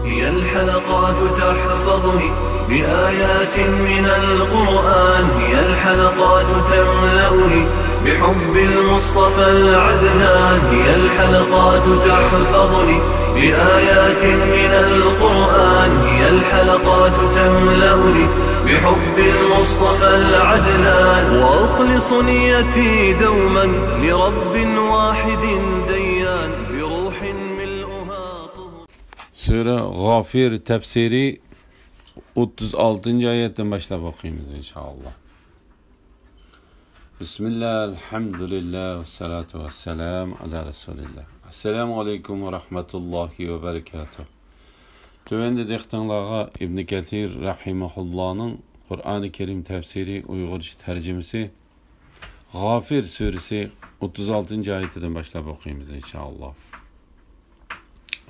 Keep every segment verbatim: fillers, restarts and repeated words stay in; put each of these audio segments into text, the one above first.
هي الحلقات تحفظني بآيات من القرآن، هي الحلقات تملأني بحب المصطفى العدنان، هي الحلقات تحفظني بآيات من القرآن، هي الحلقات تملأني بحب المصطفى العدنان، وأخلص نيتي دوما لرب واحد ديان، بروح ملؤها طهر. سۈرە غافىر تەپسىرى ئوتتۇز ئالتىنچى ئايەتتىن باشلاپ ئوقۇيمىز، ئىنشائاللا. بىسمىللا، ئەلھەمدۇلىللا، ۋەسسالاتۇ ۋەسسالامۇ ئالا رەسۇلىللا. ئەسسالامۇ ئەلەيكۇم ۋە رەھمەتۇللاھى ۋە بەرىكاتۇھ. تۆۋەندە دىققىتىڭلارغا ئىبنى كەسىر رەھىمەھۇللانىڭ قۇرئانى كەرىم تەپسىرى ئۇيغۇرچە تەرجىمىسى، غافىر سۈرىسى ئوتتۇز ئالتىنچى ئايىتىدىن باشلاپ ئوقۇيمىز، ئىنشائاللا.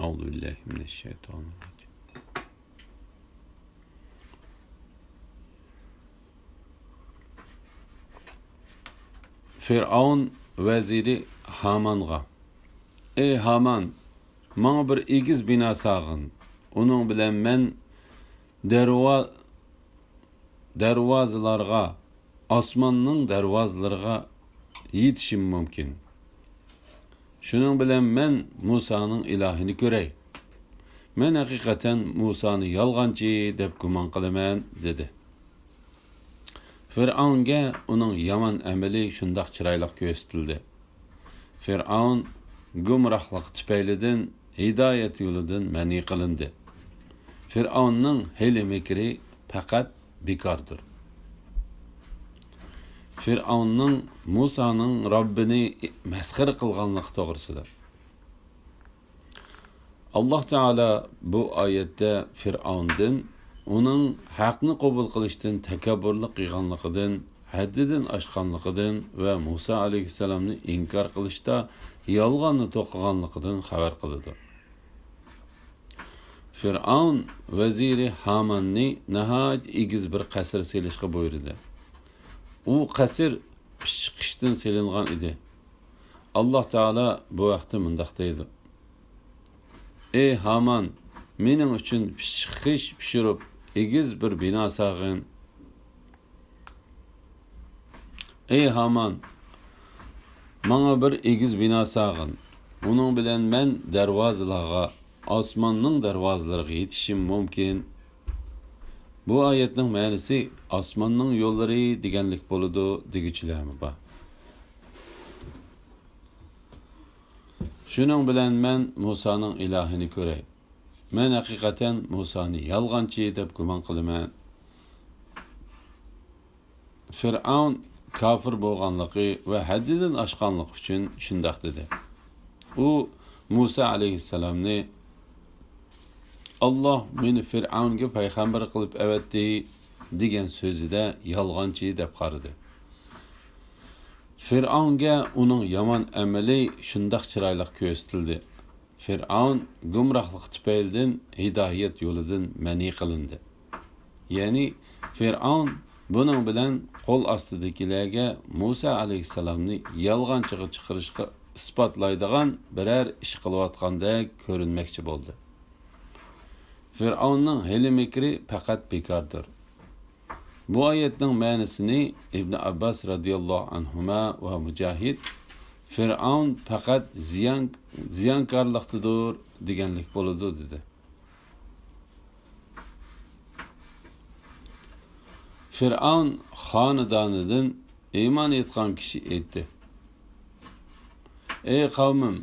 أعوذ بالله من الشيطان الرجيم. فىرئەۋن ۋەزىرى ھامانغا: ئەي ھامان، ماڭا بىر ئېگىز بىنا سالغىن. ئۇنىڭ بىلەن مەن دەرۋا-، دەرۋازىلارغا، ئاسماننىڭ دەرۋازىلىرىغا يېتىشىم مۇمكىن. شۇنىڭ بىلەن مەن مۇسانىڭ ئىلاھىنى كۆرەي. مەن ھەقىقەتەن مۇسانى يالغانچى دەپ گۇمان قىلىمەن، دېدى. فىرئەۋنگە ئۇنىڭ يامان ئەمىلى شۇنداق چىرايلىق كۆرسىتىلدى. فىرئەۋن گۇمراھلىقى تۈپەيلىدىن ھىدايەت يولىدىن مەنئى قىلىندى. فىرئەۋننىڭ ھىيلە-مىكرى پەقەت بىكاردۇر. فىرئەۋننىڭ مۇسانىڭ رەببىنى مەسخىرە قىلغانلىقى توغرىسىدا. ئاللاھ تائالا بۇ ئايەتتە فىرئەۋندىن، ئۇنىڭ ھەقنى قوبۇل قىلىشتىن تەكەببۇرلۇق قىلغانلىقىدىن، ھەددىدىن ئاشقانلىقىدىن ۋە مۇسا ئەلەيھىسسالامنى ئىنكار قىلىشتا يالغاننى توقۇغانلىقىدىن خەۋەر قىلىدۇ. فىرئەۋن ۋەزىرى ھاماننى ناھايىتى ئېگىز بىر قەسىر سېلىشقا بۇيرۇدى. ئۇ قەسىر پىششىق خىشتىن سېلىنغان ئىدى. ئاللاھ تائالا بۇ ھەقتە مۇنداق دەيدۇ: ئەي ھامان، مېنىڭ ئۈچۈن پىششىق خىش پىشۇرۇپ، ئېگىز بىر بىنا سالغىن. ئەي ھامان، ماڭا بىر ئېگىز بىنا سالغىن. ئۇنىڭ بىلەن مەن دەرۋازىلارغا، ئاسماننىڭ دەرۋازىلىرىغا يېتىشىم مۇمكىن. بۇ ئايەتنىڭ مەنىسى ئاسماننىڭ يوللىرى دېگەنلىك بولىدۇ دېگۈچىلەرمۇ بار. شۇنىڭ بىلەن مەن مۇسانىڭ ئىلاھىنى كۆرەي. مەن ھەقىقەتەن مۇسانى يالغانچى دەپ گۇمان قىلىمەن. فىرئەۋن كاپىر بولغانلىقى ۋە ھەددىدىن ئاشقانلىقى ئۈچۈن شۇنداق دېدى. ئۇ مۇسا ئەلەيھىسسالامنى، «ئاللاھ مېنى فىرئەۋنگە پەيغەمبەر قىلىپ ئەۋەتتى» دېگەن سۆزىدە يالغانچى دەپ قارىدى. فىرئەۋنگە ئۇنىڭ يامان ئەمىلى شۇنداق چىرايلىق كۆرسىتىلدى. فىرئەۋن گۇمراھلىقى تۈپەيلىدىن ھىدايەت يولىدىن مەنئى قىلىندى. يەنى فىرئەۋن بۇنىڭ بىلەن قول ئاستىدىكىلەرگە مۇسا ئەلەيھىسسالامنى يالغانچىغا چىقىرىشقا ئىسپاتلايدىغان بىرەر ئىش قىلىۋاتقاندەك كۆرۈنمەكچى بولدى. فىرئەۋننىڭ ھىيلە-مىكرى پەقەت بىكاردۇر. بۇ ئايەتنىڭ مەنىسىنى ئىبن ئابباس رەزىياللاھۇ ئەنھۇما ۋە مۇجاھىد، «فىرئەۋن پەقەت زىيان، زىيانكارلىقتىدۇر» دېگەنلىك بولىدۇ، دېدى. فىرئەۋن خانىدانىدىن ئىمان ئېيتقان كىشى ئېيتتى: «ئەي قەۋمىم،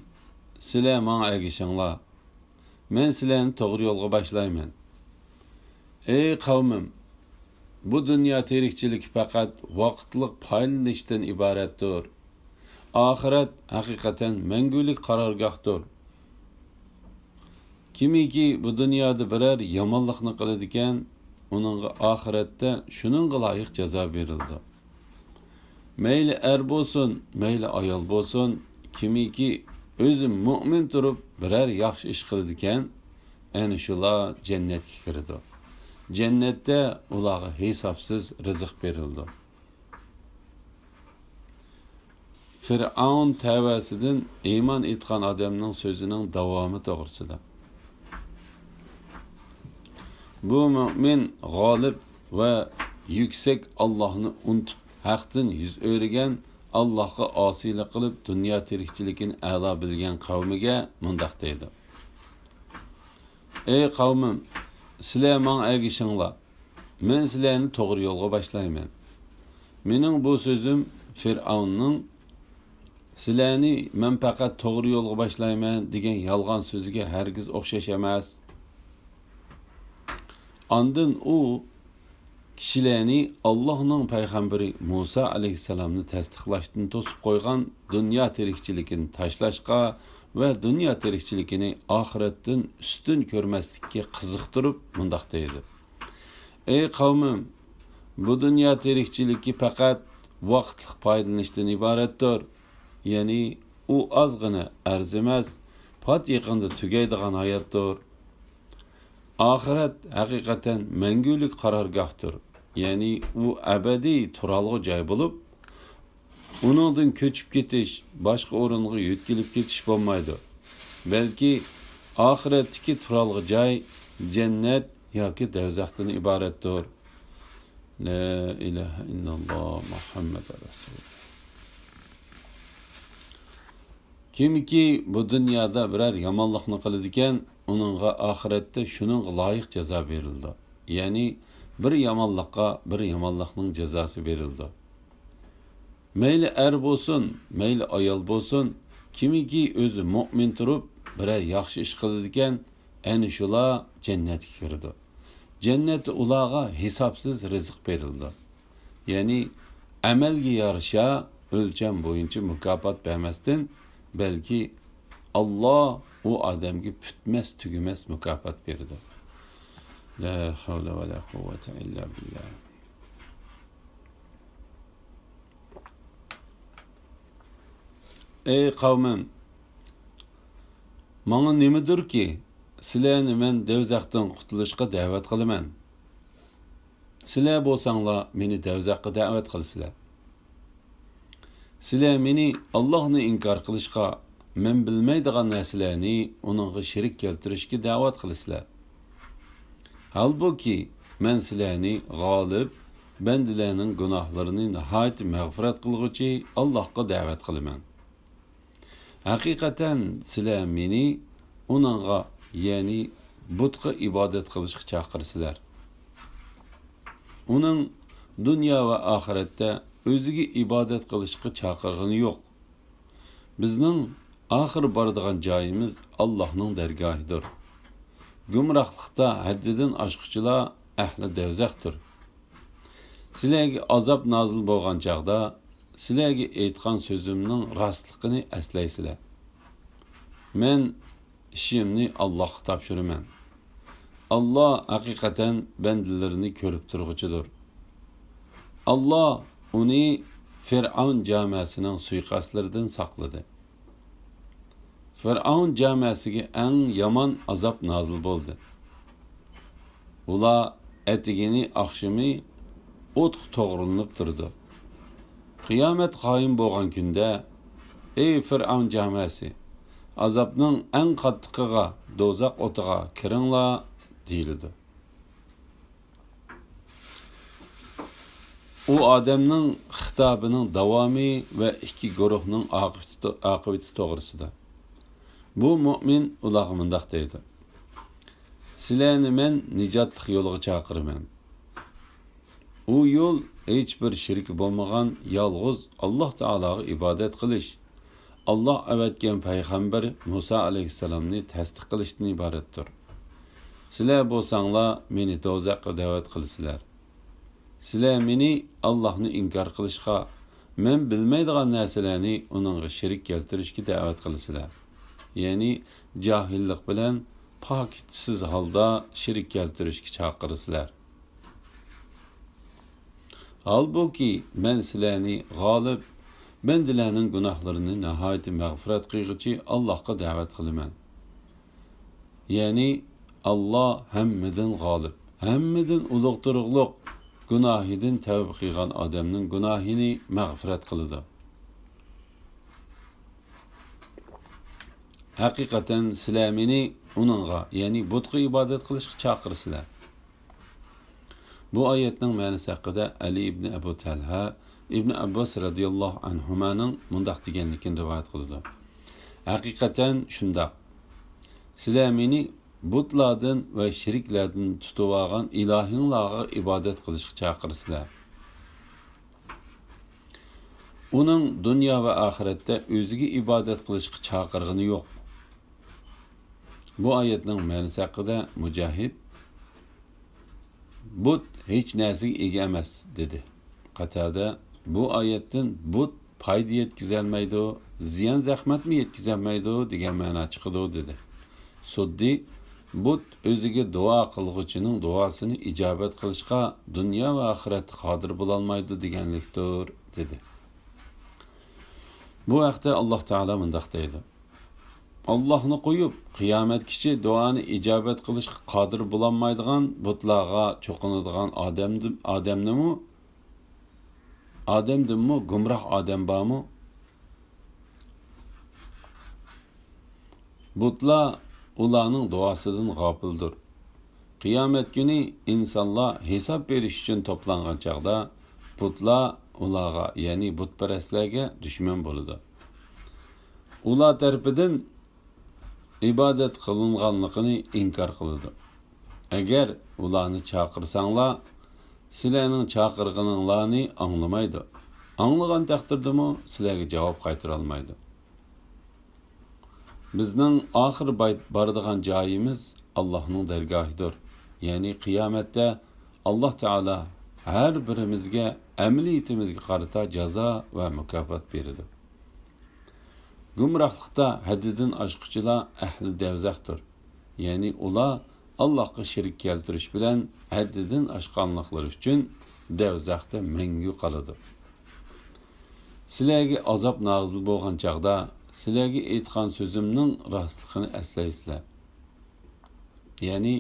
سىلەر ماڭا ئەگىشىڭلار. مەن سىلەرنى توغرا يولغا باشلايمەن. ئەي قەۋمىم، بۇ دۇنيا تىرىكچىلىكى پەقەت ۋاقىتلىق پايدىلىنىشتىن ئىبارەتتۇر. ئاخىرەت ھەقىقەتەن مەڭگۈلۈك قارارگاھتۇر. كىمكى بۇ دۇنيادا بىرەر يامانلىقنى قىلىدىكەن، ئۇنىڭغا ئاخىرەتتە شۇنىڭغا لايىق جازا بېرىلىدۇ. مەيلى ئەر بولسۇن، مەيلى ئايال بولسۇن، كىمكى ئۆزى مۆمىن تۇرۇپ بىرەر ياخشى ئىش قىلىدىكەن، ئەنە شۇلار جەننەتكە كىرىدۇ. جەننەتتە ئۇلارغا ھېسابسىز رىزىق بېرىلىدۇ.» فىرئەۋن تەۋەسىدىن ئىمان ئېيتقان ئادەمنىڭ سۆزىنىڭ داۋامى توغرىسىدا. بۇ مۆمىن غالىب ۋە يۈكسەك ئاللاھنى ئۇنتۇپ، ھەقتىن يۈز ئۆرۈگەن، ئاللاھقا ئاسىيلىق قىلىپ، دۇنيا تىرىكچىلىكىنى ئەلا بىلگەن قەۋمىگە مۇنداق دەيدۇ: ئەي قەۋمىم، سىلەر ماڭا ئەگىشىڭلار، مەن سىلەرنى توغرا يولغا باشلايمەن. مېنىڭ بۇ سۆزۈم فىرئەۋننىڭ «سىلەرنى مەن پەقەت توغرا يولغا باشلايمەن» دېگەن يالغان سۆزىگە ھەرگىز ئوخشاش ئەمەس. ئاندىن ئۇ كىشىلەرنى ئاللاھنىڭ پەيغەمبىرى مۇسا ئەلەيھىسسالامنى تەستىقلاشتىن توسۇپ قويغان دۇنيا تىرىكچىلىكىنى تاشلاشقا ۋە دۇنيا تىرىكچىلىكىنى ئاخىرەتتىن ئۈستۈن كۆرمەسلىككە قىزىقتۇرۇپ مۇنداق دەيدۇ: ئەي قەۋمىم، بۇ دۇنيا تىرىكچىلىكى پەقەت ۋاقىتلىق پايدىلىنىشتىن ئىبارەتتۇر. يەنى ئۇ ئازغىنە ئەرزىمەس، پات يېقىندا تۈگەيدىغان ھاياتتۇر. ئاخىرەت ھەقىقەتەن مەڭگۈلۈك قارارگاھتۇر. يەنى ئۇ ئەبەدىي تۇرالغۇ جاي بولۇپ، ئۇنىڭدىن كۆچۈپ كېتىش، باشقا ئورۇنغا يۆتكىلىپ كېتىش بولمايدۇ. بەلكى ئاخىرەتتىكى تۇرالغۇ جاي جەننەت ياكى دەۋزەختىن ئىبارەتتۇر. لا ئىلاھە ئىللاللا مۇھەممەد رەسۇلۇللا. كىمكى بۇ دۇنيادا بىرەر يامانلىقنى قىلىدىكەن، ئۇنىڭغا ئاخىرەتتە شۇنىڭغا لايىق جازا بېرىلىدۇ. يەنى بىر يامانلىققا بىر يامانلىقنىڭ جازاسى بېرىلىدۇ. مەيلى ئەر بولسۇن، مەيلى ئايال بولسۇن، كىمكى ئۆزى مۆمىن تۇرۇپ، بىرەر ياخشى ئىش قىلىدىكەن، ئەنە شۇلار جەننەتكە كىرىدۇ. جەننەتتە ئۇلارغا ھېسابسىز رىزىق بېرىلىدۇ. يەنى ئەمەلگە يارىشا ئۆلچەم بويىچە مۇكاپات بەرمەستىن، بەلكى ئاللا ئۇ ئادەمگە پۈتمەس-تۈگىمەس مۇكاپات بېرىدۇ. لا ھەۋلە ۋە لا قۇۋۋەتە ئىللا بىللا. ئەي قەۋمىم، ماڭا نېمىدۇركى، سىلەرنى مەن دەۋزەختىن قۇتۇلۇشقا دەۋەت قىلىمەن. سىلەر بولساڭلار مېنى دەۋزەخكە دەۋەت قىلىسىلەر. سىلەر مېنى ئاللاھنى ئىنكار قىلىشقا، مەن بىلمەيدىغان نەرسىلەرنى ئۇنىڭغا شېرىك كەلتۈرۈشكە دەۋەت قىلىسىلەر. ھالبۇكى، مەن سىلەرنى غالىب، بەندىلەرنىڭ گۇناھلىرىنى ناھايىتى مەغپىرەت قىلغۇچى ئاللاھقا دەۋەت قىلىمەن. ھەقىقەتەن سىلەر مېنى ئۇنىڭغا، يەنى بۇتقا ئىبادەت قىلىشقا چاقىرىسىلەر. ئۇنىڭ دۇنيا ۋە ئاخىرەتتە ئۆزىگە ئىبادەت قىلىشقا چاقىرغىنى يوق. بىزنىڭ ئاخىر بارىدىغان جايىمىز ئاللاھنىڭ دەرگاھىدۇر. گۇمراھلىقتا ھەددىدىن ئاشقۇچىلار ئەھلى دەۋزەختۇر. سىلەرگە ئازاب نازىل بولغان چاغدا، سىلەرگە ئېيتقان سۆزۈمنىڭ راستلىقىنى ئەسلەيسىلەر. مەن ئىشىمنى ئاللاھقا تاپشۇرىمەن. ئاللا ھەقىقەتەن بەندىلىرىنى كۆرۈپ تۇرغۇچىدۇر. ئاللا ئۇنى فىرئەۋن جامەسىنىڭ سۇيىقەستلىرىدىن ساقلىدى. فىرئەۋن جامەسىگە ئەڭ يامان ئازاب نازىل بولدى. ئۇلار ئەتىگىنى ئاخشىمى ئوتقا توغرىلىنىپ تۇرىدۇ. قىيامەت قايىم بولغان كۈندە، ئەي فىرئەۋن جامەسى، ئازابنىڭ ئەڭ قاتتىقىغا، دوزاخ ئوتىغا كىرىڭلار، دېيىلىدۇ. ئۇ ئادەمنىڭ خىتابىنىڭ داۋامى ۋە ئىككى گۇرۇھنىڭ ئاقىۋىتى، ئاقىۋىتى توغرىسىدا. بۇ مۆمىن ئۇلارغا مۇنداق دەيدۇ: سىلەرنى مەن نىجاتلىق يولىغا چاقىرىمەن. ئۇ يول ھېچبىر شېرىكى بولمىغان يالغۇز ئاللاھ تائالاغا ئىبادەت قىلىش، ئاللاھ ئەۋەتكەن پەيغەمبەر مۇسا ئەلەيھىسسالامنى تەستىق قىلىشتىن ئىبارەتتۇر. سىلەر بولساڭلار مېنى دوزاخقا دەۋەت قىلىسىلەر. سىلەر مېنى ئاللاھنى ئىنكار قىلىشقا، مەن بىلمەيدىغان نەرسىلەرنى ئۇنىڭغا شېرىك كەلتۈرۈشكە دەۋەت قىلىسىلەر. يەنى جاھىللىق بىلەن پاكىتسىز ھالدا شېرىك كەلتۈرۈشكە چاقىرىسىلەر. ھالبۇكى، مەن سىلەرنى غالىب، بەندىلەرنىڭ گۇناھلىرىنى ناھايىتى مەغپىرەت قىلغۇچى ئاللاھقا دەۋەت قىلىمەن. يەنى، ئاللا ھەممىدىن غالىب، ھەممىدىن ئۇلۇغ تۇرۇقلۇق، گۇناھىدىن تەۋبە قىلغان ئادەمنىڭ گۇناھىنى مەغپىرەت قىلىدۇ. ھەقىقەتەن سىلەر مېنى ئۇنىڭغا، يەنى بۇتقا ئىبادەت قىلىشقا چاقىرىسىلەر. بۇ ئايەتنىڭ مەنىسى ھەققىدە ئەلى ئىبنى ئەبۇ تەلھە ئىبنى ئابباس رەزىياللاھۇ ئەنھۇمانىڭ مۇنداق دېگەنلىكىنى رىۋايەت قىلىدۇ: ھەقىقەتەن شۇنداق. سىلەر مېنى بۇتلاردىن ۋە شېرىكلەردىن تۇتۇۋالغان ئىلاھىڭلارغا ئىبادەت قىلىشقا چاقىرىسىلەر. ئۇنىڭ دۇنيا ۋە ئاخىرەتتە ئۆزىگە ئىبادەت قىلىشقا چاقىرغىنى يوق. بۇ ئايەتنىڭ مەنىسى ھەققىدە مۇجاھىد: بۇت ھېچ نەرسىگە ئىگە ئەمەس، دېدى. قاتادە: بۇ ئايەتتىن بۇت پايدا يەتكۈزەلمەيدۇ، زىيان زەخمەتمۇ يەتكۈزەلمەيدۇ دېگەن مەنا چىقىدۇ، دېدى. سۇددى: بۇت ئۆزىگە دۇئا قىلغۇچىنىڭ دۇئاسىنى ئىجابەت قىلىشقا دۇنيا ۋە ئاخىرەتتە قادىر بولالمايدۇ دېگەنلىكتۇر، دېدى. بۇ ھەقتە ئاللاھ تائالا مۇنداق دەيدۇ: ئاللاھنى قويۇپ، قىيامەتكىچە دۇئانى ئىجابەت قىلىشقا قادىر بولالمايدىغان بۇتلارغا چوقۇنىدىغان ئادەمدىن، ئادەمنىمۇ، ئادەمدىنمۇ گۇمراھ ئادەم بارمۇ؟ بۇتلار ئۇلارنىڭ دۇئاسىدىن غاپىلدۇر. قىيامەت كۈنى ئىنسانلار ھېساب بېرىش ئۈچۈن توپلانغان چاغدا، بۇتلار ئۇلارغا، يەنى بۇتپەرەسلەرگە دۈشمەن بولىدۇ. ئۇلار تەرىپىدىن ئىبادەت قىلىنغانلىقىنى ئىنكار قىلىدۇ. ئەگەر ئۇلارنى چاقىرساڭلار، سىلەرنىڭ چاقىرغىنىڭلارنى ئاڭلىمايدۇ. ئاڭلىغان تەقدىردىمۇ سىلەرگە جاۋاب قايتۇرالمايدۇ. بىزنىڭ ئاخىر باي-، بارىدىغان جايىمىز ئاللاھنىڭ دەرگاھىدۇر. يەنى قىيامەتتە ئاللاھ تائالا ھەر بىرىمىزگە ئەمەلىيىتىمىزگە قارىتا جازا ۋە مۇكاپات بېرىدۇ. گۇمراھلىقتا ھەددىدىن ئاشقۇچىلار ئەھلى دەۋزەختۇر. يەنى ئۇلار ئاللاھقا شېرىك كەلتۈرۈش بىلەن ھەددىدىن ئاشقانلىقلىرى ئۈچۈن دەۋزەختە مەڭگۈ قالىدۇ. سىلەرگە ئازاب نازىل بولغان چاغدا سىلەرگە ئېيتقان سۆزۈمنىڭ راستلىقىنى ئەسلەيسىلەر. يەنى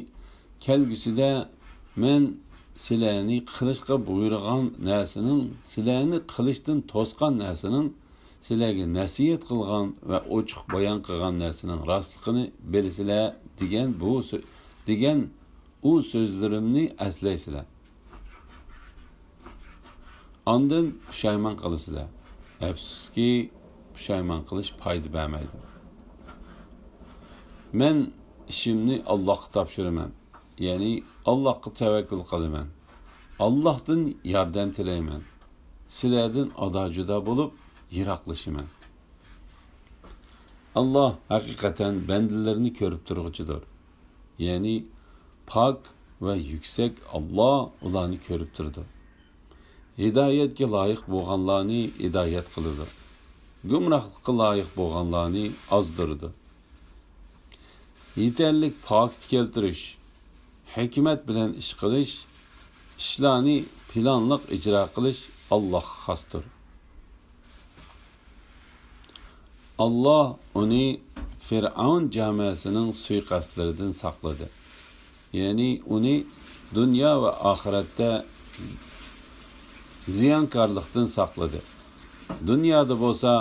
كەلگۈسىدە مەن سىلەرنى قىلىشقا بۇيرۇغان نەرسىنىڭ، سىلەرنى قىلىشتىن توسقان نەرسىنىڭ، سىلەرگە نەسىھەت قىلغان ۋە ئوچۇق بايان قىلغان نەرسىنىڭ راستلىقىنى بىلىسىلەر دېگەن بۇ سۆ-، دېگەن ئۇ سۆزلىرىمنى ئەسلەيسىلەر. ئاندىن پۇشايمان قىلىسىلەر. ئەپسۇسكى، پۇشايمان قىلىش پايدا بەرمەيدۇ. مەن ئىشىمنى ئاللاھقا تاپشۇرىمەن. يەنى ئاللاھقا تەۋەككۈل قىلىمەن. ئاللاھتىن ياردەم تىلەيمەن. سىلەردىن ئادا-جۇدا بولۇپ، يىراقلىشىمەن. ئاللاھ ھەقىقەتەن بەندىلىرىنى كۆرۈپ تۇرغۇچىدۇر. يەنى پاك ۋە يۈكسەك ئاللاھ ئۇلارنى كۆرۈپ تۇرىدۇ. ھىدايەتكە لايىق بولغانلارنى ھىدايەت قىلىدۇ. گۇمراھلىققا لايىق بولغانلارنى ئازدۇرىدۇ. يېتەرلىك پاكىت كەلتۈرۈش، ھېكمەت بىلەن ئىش قىلىش، ئىشلارنى پىلانلىق ئىجرا قىلىش ئاللاھقا خاستۇر. ئاللاھ ئۇنى فىرئەۋن جامەسىنىڭ سۇيىقەستلىرىدىن ساقلىدى. يەنى ئۇنى دۇنيا ۋە ئاخىرەتتە زىيانكارلىقتىن ساقلىدى. دۇنيادا بولسا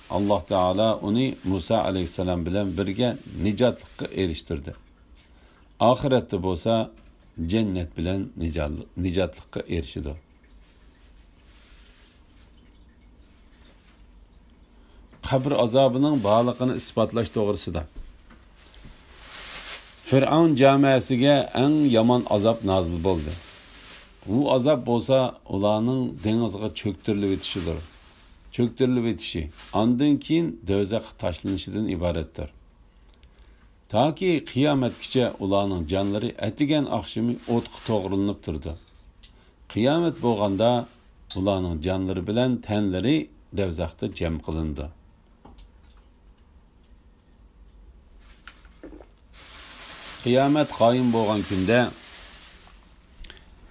ئاللاھ تائالا ئۇنى مۇسا ئەلەيھىسسالام بىلەن بىرگە نىجاتلىققا ئېرىشتۈردى. ئاخىرەتتە بولسا جەننەت بىلەن نىجال-، نىجاتلىققا ئېرىشىدۇ. قەبرە ئازابىنىڭ بارلىقىنى ئىسپاتلاش توغرىسىدا. فىرئەۋن جامەسىگە ئەڭ يامان ئازاب نازىل بولدى. بۇ ئازاب بولسا ئۇلارنىڭ دېڭىزغا چۆكتۈرۈلۈۋېتىشىدۇر. چۆكتۈرۈلۈۋېتىشى، ئاندىن كېيىن دوزاخقا تاشلىنىشىدىن ئىبارەتتۇر. تاكى قىيامەتكىچە ئۇلارنىڭ جانلىرى ئەتىگەن ئاخشىمى ئوتقا توغرىلىنىپ تۇرىدۇ. قىيامەت بولغاندا ئۇلارنىڭ جانلىرى بىلەن تەنلىرى دوزاختا جەم قىلىنىدۇ. قىيامەت قايىم بولغان كۈندە،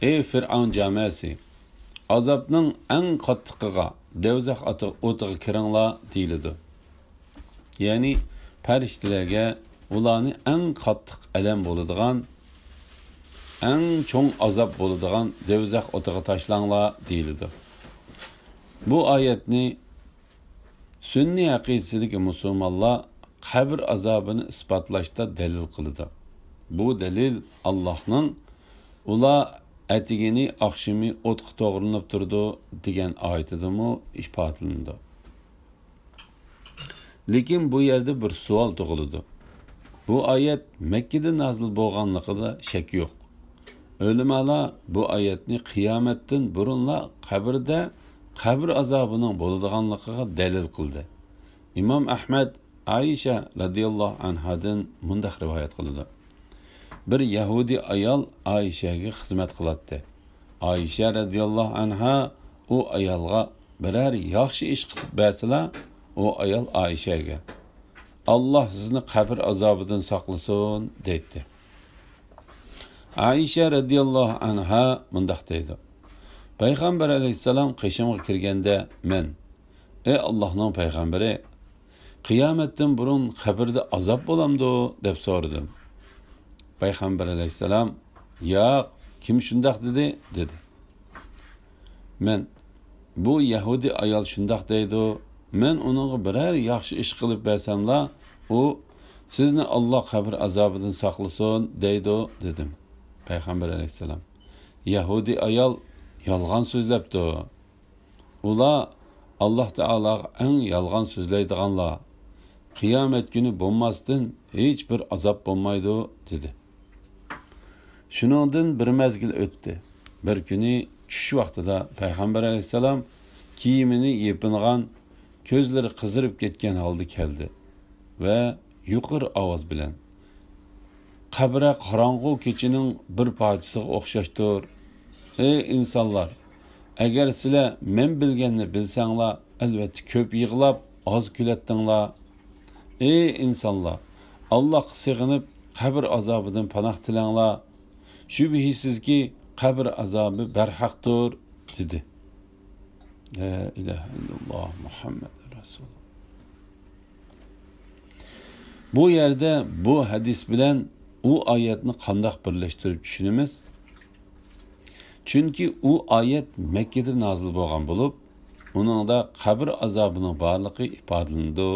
ئەي فىرئەۋن جامەسى، ئازابنىڭ ئەڭ قاتتىقىغا، دوزاخ ئاتى-، ئوتىغا كىرىڭلار، دېيىلىدۇ. يەنى پەرىشتىلەرگە ئۇلارنى ئەڭ قاتتىق ئەلەم بولىدىغان، ئەڭ چوڭ ئازاب بولىدىغان دوزاخ ئوتىغا تاشلاڭلار، دېيىلىدۇ. بۇ ئايەتنى سۈننىي ئەقىدىسىدىكى مۇسۇلمانلار قەبرە ئازابىنى ئىسپاتلاشتا دەلىل قىلىدۇ. بۇ دەلىل ئاللاھنىڭ ئۇلار ئەتىگىنى ئاخشىمى ئوتقا توغرىلىنىپ تۇرىدۇ دېگەن ئايىتىدىمۇ ئىپادىلىنىدۇ. لېكىن بۇ يەردە بىر سوئال تۇغۇلىدۇ. بۇ ئايەت مەككىدە نازىل بولغانلىقىدا شەك يوق. ئۆلىمالار بۇ ئايەتنى قىيامەتتىن بۇرۇنلا قەبرىدە قەبرە ئازابىنىڭ بولىدىغانلىقىغا دەلىل قىلدى. ئىمام ئەھمەد ئائىشە رەزىياللاھۇ ئەنھادىن مۇنداق رىۋايەت قىلىدۇ. بىر يەھۇدىي ئايال ئائىشەگە خىزمەت قىلاتتى. ئائىشە رەزىياللاھۇ ئەنھا ئۇ ئايالغا بىرەر ياخشى ئىش قىلىپ بەرسىلا، ئۇ ئايال ئائىشەگە، «ئاللاھ سىزنى قەبرە ئازابىدىن ساقلىسۇن» دەيتتى. ئائىشە رەزىياللاھۇ ئەنھا مۇنداق دەيدۇ، پەيغەمبەر ئەلەيھىسسالام قېشىمغا كىرگەندە مەن، «ئەي ئاللاھنىڭ پەيغەمبىرى، قىيامەتتىن بۇرۇن قەبرىدە ئازاب بولامدۇ؟» دەپ سورىدىم. پەيغەمبەر ئەلەيھىسسالام، «ياق، كىم شۇنداق دېدى؟» دېدى. مەن، «بۇ يەھۇدىي ئايال شۇنداق دەيدۇ، مەن ئۇنىڭغا بىرەر ياخشى ئىش قىلىپ بەرسەملا، ئۇ، سىزنى ئاللاھ قەبرە ئازابىدىن ساقلىسۇن دەيدۇ» دېدىم. پەيغەمبەر ئەلەيھىسسالام، «يەھۇدىي ئايال يالغان سۆزلەپتۇ. ئۇلار ئاللاھ تائالاغا ئەڭ يالغان سۆزلەيدىغانلار. قىيامەت كۈنى بولماستىن ھېچ بىر ئازاب بولمايدۇ» دېدى. شۇنىڭدىن بىر مەزگىل ئۆتتى. بىر كۈنى چۈش ۋاقتىدا پەيغەمبەر ئەلەيھىسسالام كىيىمىنى يېپىنغان، كۆزلىرى قىزىرىپ كەتكەن ھالدا كەلدى ۋە يۇقىرى ئاۋاز بىلەن، «قەبرە قاراڭغۇ كېچىنىڭ بىر پارچىسىغا ئوخشاشتۇر. ئەي ئىنسانلار، ئەگەر سىلەر مەن بىلگەننى بىلسەڭلار، ئەلۋەتتە كۆپ يىغلاپ، ئاز كۈلەتتىڭلار. ئەي ئىنسانلار، ئاللاھقا سېغىنىپ، قەبرە ئازابىدىن پاناھ تىلەڭلار. شۈبھىسىزكى، قەبرە ئازابى بەرھەقتۇر» دېدى. لا ئىلاھە ئىللاللاھ مۇھەممەد رەسۇلۇللاھ. بۇ يەردە بۇ ھەدىس بىلەن ئۇ ئايەتنى قانداق بىرلەشتۈرۈپ چۈشىنىمىز؟ چۈنكى ئۇ ئايەت مەككىدە نازىل بولغان بولۇپ، ئۇنىڭدا قەبرە ئازابىنىڭ بارلىقى ئىپادىلىنىدۇ،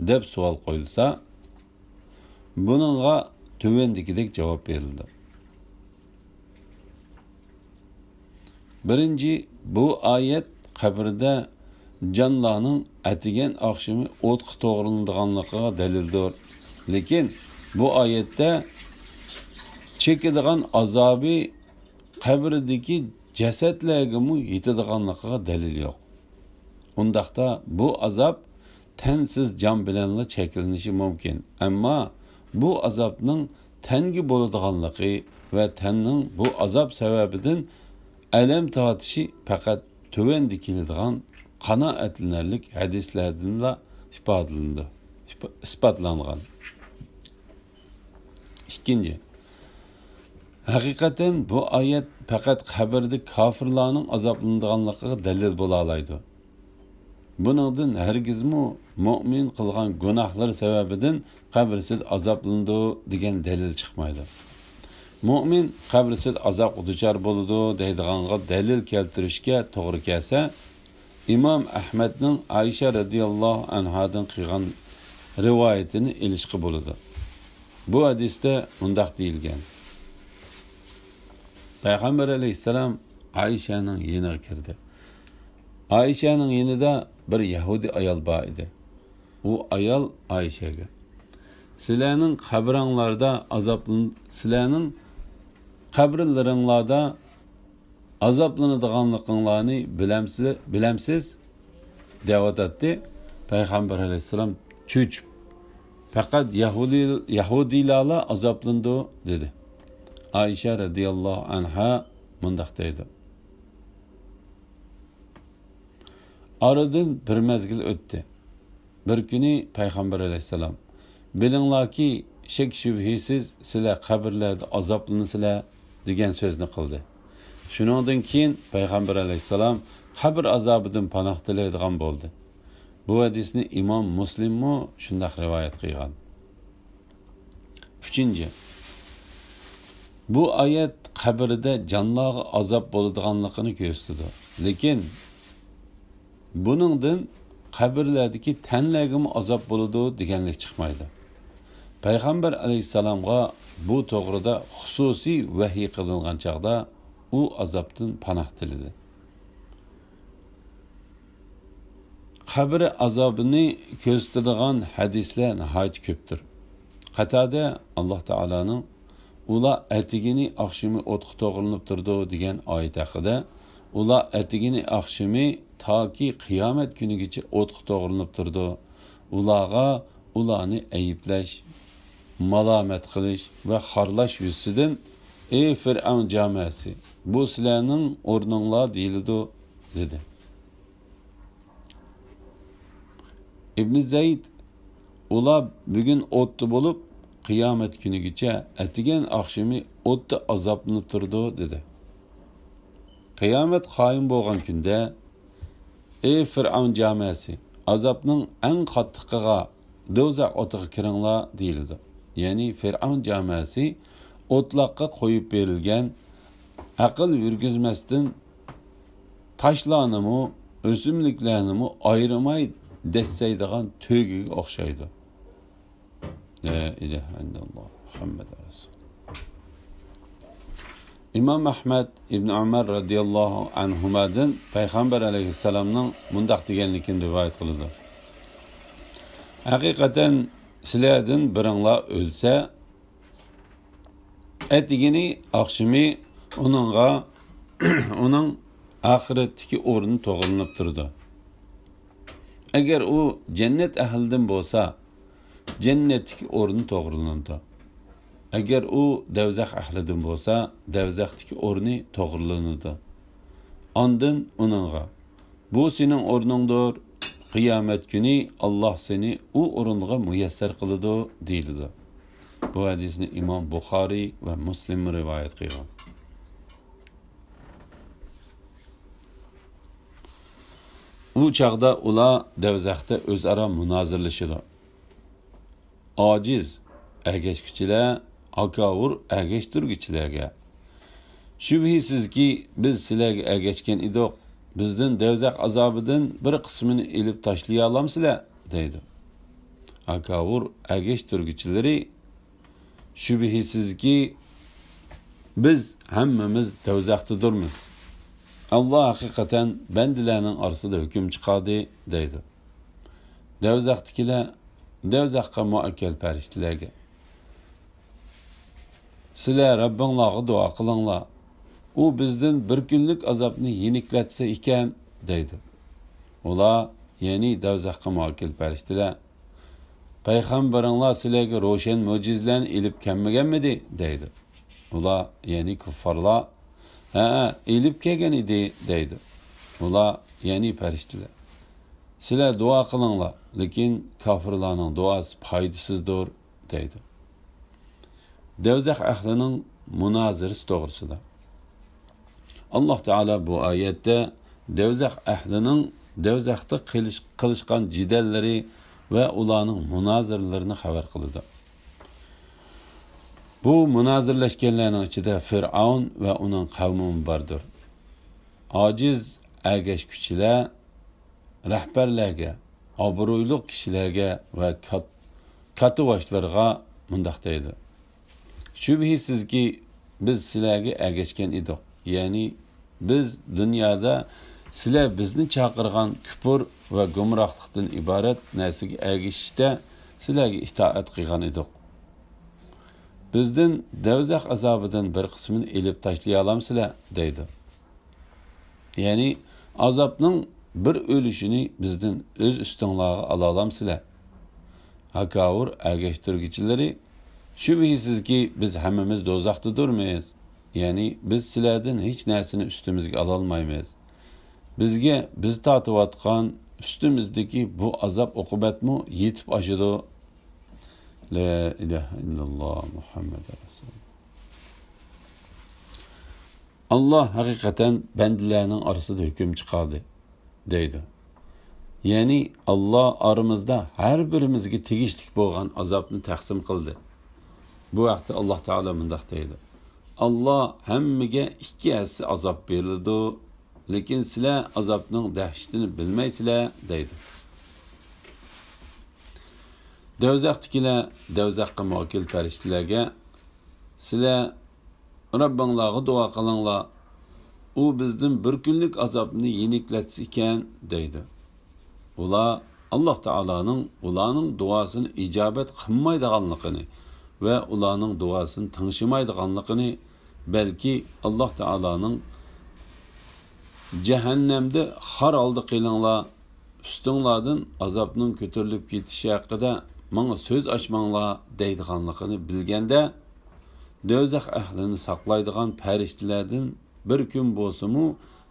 دەپ سوئال قويۇلسا، بۇنىڭغا تۆۋەندىكىدەك جاۋاب بېرىلىدۇ. بىرىنچى، بۇ ئايەت قەبرىدە جانلارنىڭ ئەتىگەن ئاخشىمى ئوتقا توغرىلىنىدىغانلىقىغا دەلىلدۇر. لېكىن بۇ ئايەتتە چېكىدىغان ئازابى قەبرىدىكى جەسەتلەرگىمۇ يېتىدىغانلىقىغا دەلىل يوق. ئۇنداقتا بۇ ئازاب تەنسىز جان بىلەنلا چەكلىنىشى مۇمكىن. ئەمما بۇ ئازابنىڭ تەنگە بولىدىغانلىقى ۋە تەننىڭ بۇ ئازاب سەۋەبىدىن ئەلەم تارتىشى پەقەت تۆۋەندە كېلىدىغان قانائەتلىنەرلىك ھەدىسلەردىنلا ئىپادىلىنىدۇ، ئىسپا-، ئىسپاتلانغان. ئىككىنچى، ھەقىقەتەن بۇ ئايەت پەقەت قەبرىدە كاپىرلارنىڭ ئازابلىنىدىغانلىقىغا دەلىل بولالايدۇ. بۇنىڭدىن ھەرگىزمۇ مۆمىن قىلغان گۇناھلىرى سەۋەبىدىن قەبرىسىدە ئازابلىنىدۇ دېگەن دەلىل چىقمايدۇ. مۆمىن قەبرىسىدە ئازابقا دۇچار بولىدۇ دەيدىغانغا دەلىل كەلتۈرۈشكە توغرا كەلسە، ئىمام ئەھمەدنىڭ ئائىشە رەزىياللاھۇ ئەنھادىن قىلغان رىۋايىتىنى ئېلىشقا بولىدۇ. بۇ ھەدىستە مۇنداق دېيىلگەن: پەيغەمبەر ئەلەيھىسسالام ئائىشەنىڭ يېنىغا كىردى. ئائىشەنىڭ يېنىدا بىر يەھۇدىي ئايال بار ئىدى. ئۇ ئايال ئائىشەگە، سىلەرنىڭ قەبرەڭلاردا ئازابلىن-، سىلەرنىڭ قەبرىلىرىڭلاردا ئازابلىنىدىغانلىقىڭلارنى بىلەمسىلە-، بىلەمسىز؟ دەۋاتاتتى. پەيغەمبەر ئەلەيھىسسالام چۆچۈپ، پەقەت يەھۇدىي-، يەھۇدىيلارلا ئازابلىنىدۇ، دېدى. ئائىشە رەزىياللاھۇ ئەنھا مۇنداق دەيدۇ. ئارىدىن بىر مەزگىل ئۆتتى. بىر كۈنى پەيغەمبەر ئەلەيھىسسالام، بىلىڭلاركى، شەك-شۈبھىسىز سىلەر قەبرىلەردە ئازابلىنىسىلەر، دېگەن سۆزنى قىلدى. شۇنىڭدىن كېيىن پەيغەمبەر ئەلەيھىسسالام قەبرە ئازابىدىن پاناھ تىلەيدىغان بولدى. بۇ ھەدىسنى ئىمام مۇسلىممۇ شۇنداق رىۋايەت قىلغان. ئۈچىنچى، بۇ ئايەت قەبرىدە جانلارغا ئازاب بولىدىغانلىقىنى كۆرسىتىدۇ. لېكىن بۇنىڭدىن قەبرىلەردىكى تەنلەرگىمۇ ئازاب بولىدۇ دېگەنلىك چىقمايدۇ. پەيغەمبەر ئەلەيھىسسالامغا بۇ توغرىدا خۇسۇسىي ۋەھىي قىلىنغان چاغدا ئۇ ئازابتىن پاناھ تىلىدى. قەبرە ئازابىنى كۆرسىتىدىغان ھەدىسلەر ناھايىتى كۆپتۇر. قەتادە ئاللاھ تائالانىڭ «ئۇلار ئەتىگىنى ئاخشىمى ئوتقا توغرىلىنىپ تۇرىدۇ» دېگەن ئايىتى ھەققىدە، «ئۇلار ئەتىگىنى ئاخشىمى تاكى قىيامەت كۈنىگىچە ئوتقا توغرىلىنىپ تۇرىدۇ. ئۇلارغا ئۇلارنى ئەيىبلەش، مالامەت قىلىش ۋە خارلاش يۈزىسىدىن، ئى فىرئەۋن جامەسى، بۇ سىلەرنىڭ ئورنۇڭلار دېيىلىدۇ» دېدى. ئىبنى زەيد، «ئۇلار بۈگۈن ئوتتا بولۇپ، قىيامەت كۈنىگىچە، ئەتىگەن ئاخشىمى ئوتتا ئازابلىنىپ تۇرىدۇ» دېدى. قىيامەت قايىم بولغان كۈندە، ئى فىرئەۋن جامەسى، ئازابنىڭ ئەڭ قاتتىقىغا، دوزاخ ئوتىغا كىرىڭلار دېيىلىدۇ. يەنى فىرئەۋن جامەسى ئوتلاققا قويۇپ بېرىلگەن، ئەقىل يۈرگۈزمەستىن تاشلارنىمۇ، ئۆسۈملۈكلەرنىمۇ ئايرىماي دەسسەيدىغان تۆگىگە ئوخشايدۇ. لا ئىلاھە ئىللاللاھ مۇھەممەد رەسۇل. ئىمام ئەھمەد ئىبن ئۆمەر رەزىياللاھۇ ئەنھۇمادىن پەيغەمبەر ئەلەيھىسسالامنىڭ مۇنداق دېگەنلىكىنى رىۋايەت قىلىدۇ: «ھەقىقەتەن سىلەردىن بىرىڭلار ئۆلسە، ئەتىگىنى ئاخشىمى ئۇنىڭغا ئۇنىڭ ئاخىرەتتىكى ئورنى توغرىلىنىپ تۇرىدۇ. ئەگەر ئۇ جەننەت ئەھلىدىن بولسا، جەننەتتىكى ئورنى توغرىلىنىدۇ. ئەگەر ئۇ دەۋزەخ ئەھلىدىن بولسا، دەۋزەختىكى ئورنى توغرىلىنىدۇ. ئاندىن ئۇنىڭغا، بۇ سېنىڭ ئورنۇڭدۇر، قىيامەت كۈنى ئاللاھ سېنى ئۇ ئورۇنغا مۇيەسسەر قىلىدۇ» دېيىلىدۇ. بۇ ھەدىسنى ئىمام بۇخارىي ۋە مۇسلىم رىۋايەت قىلغان. ئۇ چاغدا ئۇلار دەۋزەختە ئۆزئارا مۇنازىرىلىشىدۇ. ئاجىز ئەگەشكۈچىلەر ھاكاۋۇر ئەگەشتۈرگۈچىلەرگە، «شۈبھىسىزكى، بىز سىلەرگە ئەگەشكەن ئىدۇق، بىزدىن دەۋزەخ ئازابىدىن بىر قىسمىنى ئېلىپ تاشلىيالامسىلەر؟» دەيدۇ. ھاكاۋۇر ئەگەشتۈرگۈچىلىرى، «شۈبھىسىزكى، بىز ھەممىمىز دەۋزەختىدۇرمىز. ئاللاھ ھەقىقەتەن بەندىلەرنىڭ ئارىسىدا ھۆكۈم چىقاردى» دەيدۇ. دەۋزەختىكىلەر دەۋزەخقا مۇئەككەل پەرىشتىلەرگە، «سىلەر رەببىڭلارغا دۇئا قىلىڭلار، ئۇ بىزدىن بىر كۈنلۈك ئازابنى يېنىكلەتسە ئىكەن» دەيدۇ. ئۇلار، يەنى دەۋزەخقە مۇئەككەل پەرىشتىلەر، «پەيغەمبىرىڭلار سىلەرگە روشەن مۆجىزىلەرنى ئېلىپ كەلمىگەنمىدى؟» دەيدۇ. ئۇلار، يەنى كۇففارلار، «ھەئە، ئېلىپ كەلگەن ئىدى» دەيدۇ. ئۇلار، يەنى پەرىشتىلەر، «سىلەر دۇئا قىلىڭلار، لېكىن كاپىرلارنىڭ دۇئاسى پايدىسىزدۇر» دەيدۇ. دەۋزەخ ئەھلىنىڭ مۇنازىرىسى توغرىسىدا. ئاللاھ تائالا بۇ ئايەتتە دەۋزەخ ئەھلىنىڭ دەۋزەختە قىلىش-، قىلىشقان جېدەللىرى ۋە ئۇلارنىڭ مۇنازىرىلىرىنى خەۋەر قىلىدۇ. بۇ مۇنازىرىلەشكەنلەرنىڭ ئىچىدە فىرئەۋن ۋە ئۇنىڭ قەۋمىمۇ باردۇر. ئاجىز ئەگەشكۈچىلەر رەھبەرلەرگە، ئابرۇيلۇق كىشىلەرگە ۋە كات-، كاتتىباشلارغا مۇنداق دەيدۇ: «شۈبھىسىزكى، بىز سىلەرگە ئەگەشكەن ئىدۇق، يەنى بىز دۇنيادا سىلەر بىزنى چاقىرغان كۇپۇر ۋە گۇمراھلىقتىن ئىبارەت نەرسىگە ئەگىشىشتە سىلەرگە ئىتائەت قىلغان ئىدۇق. بىزدىن دەۋزەخ ئازابىدىن بىر قىسمىنى ئېلىپ تاشلىيالامسىلەر؟» دەيدۇ. يەنى ئازابنىڭ بىر ئۈلۈشىنى بىزدىن ئۆز ئۈستۈڭلارغا ئالالامسىلەر؟ ھاكاۋۇر ئەگەشتۈرگۈچىلىرى، شۈبھىسىزكى، بىز ھەممىمىز دوزاختىدۇرمىز. يەنى بىز سىلەردىن ھېچ نەرسىنى ئۈستىمىزگە ئالالمايمىز. بىزگە بىز تارتىۋاتقان ئۈستىمىزدىكى بۇ ئازاب ئوقۇبەتمۇ يېتىپ ئاشىدۇ. لا ئىلاھە ئىللاللا مۇھەممەد رەسۇلۇللا. ئاللا ھەقىقەتەن بەندىلەرنىڭ ئارىسىدا ھۆكۈم چىقاردى، دەيدۇ. يەنى ئاللا ئارىمىزدا ھەر بىرىمىزگە تېگىشلىك بولغان ئازابنى تەقسىم قىلدى. بۇ ھەقتە ئاللا تائالا مۇنداق دەيدۇ: ئاللا ھەممىگە ئىككى ھەسسە ئازاب بېرىلىدۇ، لېكىن سىلەر ئازابنىڭ دەھشىتىنى بىلمەيسىلەر، دەيدۇ. دوزاختىكىلەر دوزاخقا مۇۋەككىل پەرىشتىلەرگە، سىلەر رەببىڭلارغا دۇئا قىلىڭلار، ئۇ بىزدىن بىر كۈنلۈك ئازابنى يېنىكلەتسە ئىكەن، دەيدۇ. ئۇلار ئاللاھ تائالانىڭ ئۇلارنىڭ دۇئاسىنى ئىجابەت قىلمايدىغانلىقىنى ۋە ئۇلارنىڭ دۇئاسىنى تىڭشىمايدىغانلىقىنى، بەلكى ئاللاھ تائالانىڭ جەھەننەمدە خار ھالدا قېلىڭلار، ئۈستۈڭلاردىن ئازابنىڭ كۆتۈرۈلۈپ كېتىشى ھەققىدە ماڭا سۆز ئاچماڭلار دەيدىغانلىقىنى بىلگەندە، دوزاخ ئەھلىنى ساقلايدىغان پەرىشتىلەردىن بىر كۈن بولسىمۇ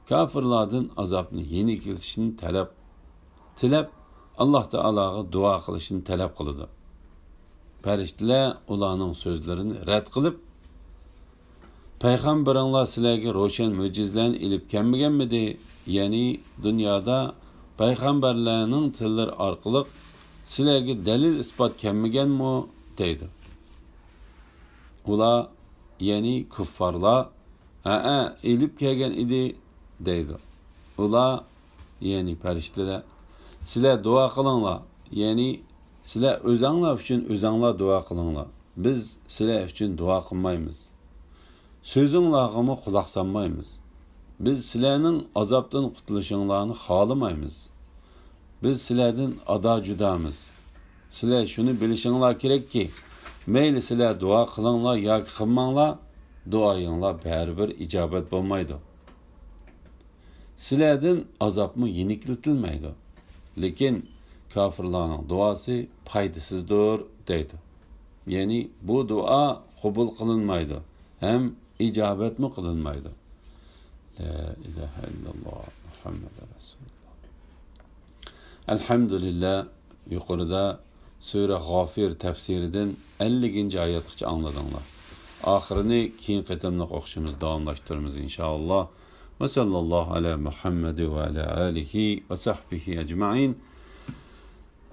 كاپىرلاردىن ئازابنى يېنىكلىتىشنى تەلەپ، تىلەپ، ئاللاھ تائالاغا دۇئا قىلىشنى تەلەپ قىلىدۇ. پەرىشتىلەر ئۇلارنىڭ سۆزلىرىنى رەت قىلىپ، پەيغەمبىرىڭلار سىلەرگە روشەن مۆجىزىلەرنى ئېلىپ كەلمىگەنمىدى؟ يەنى دۇنيادا پەيغەمبەرلەرنىڭ تىللىرى ئارقىلىق سىلەرگە دەلىل ئىسپات كەلمىگەنمۇ؟ دەيدۇ. ئۇلار، يەنى كۇففارلار، ھەئە، ئېلىپ كەلگەن ئىدى، دەيدۇ. ئۇلار، يەنى پەرىشتىلەر، سىلەر دۇئا قىلىڭلار، يەنى سىلەر ئۆزەڭلار ئۈچۈن ئۆزەڭلار دۇئا قىلىڭلار. بىز سىلەر ئۈچۈن دۇئا قىلمايمىز. سۆزۈڭلارغىمۇ قۇلاق سالمايمىز. بىز سىلەرنىڭ ئازابتىن قۇتۇلۇشۇڭلارنى خالىمايمىز. بىز سىلەردىن ئادا جۇدامىز. سىلەر شۇنى بىلىشىڭلار كېرەككى، مەيلى سىلەر دۇئا قىلىڭلار ياكى قىلماڭلار، دۇئايىڭلار بەرىبىر ئىجابەت بولمايدۇ. سىلەردىن ئازابمۇ يېنىكلىتىلمەيدۇ. لېكىن كاپىرلارنىڭ دۇئاسى پايدىسىزدۇر، دەيدۇ. يەنى بۇ دۇئا قوبۇل قىلىنمايدۇ ھەم ئىجابەتمۇ قىلىنمايدۇ. لا ئىلاھە ئىللاللا، مۇھەممەدۇر رەسۇلۇللا. ئەلھەمدۇلىللا، يۇقىرىدا سۈرە غافىر تەپسىرىدىن ئەللىكىنچى ئايەتكىچە ئاڭلىدىڭلار. ئاخىرىنى كېيىنكى قېتىملىق ئوقۇشىمىزدا داۋاملاشتۇرىمىز، ئىنشائاللا. ۋە سەللەللاھۇ ئەلە مۇھەممەد ۋە ئەلە ئالىھى ۋە سەھبىھى ئەجمەئىن.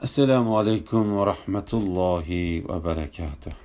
ئەسسالامۇ ئەلەيكۇم ۋە رەھمەتۇللاھى ۋە بەرەكاتۇھ.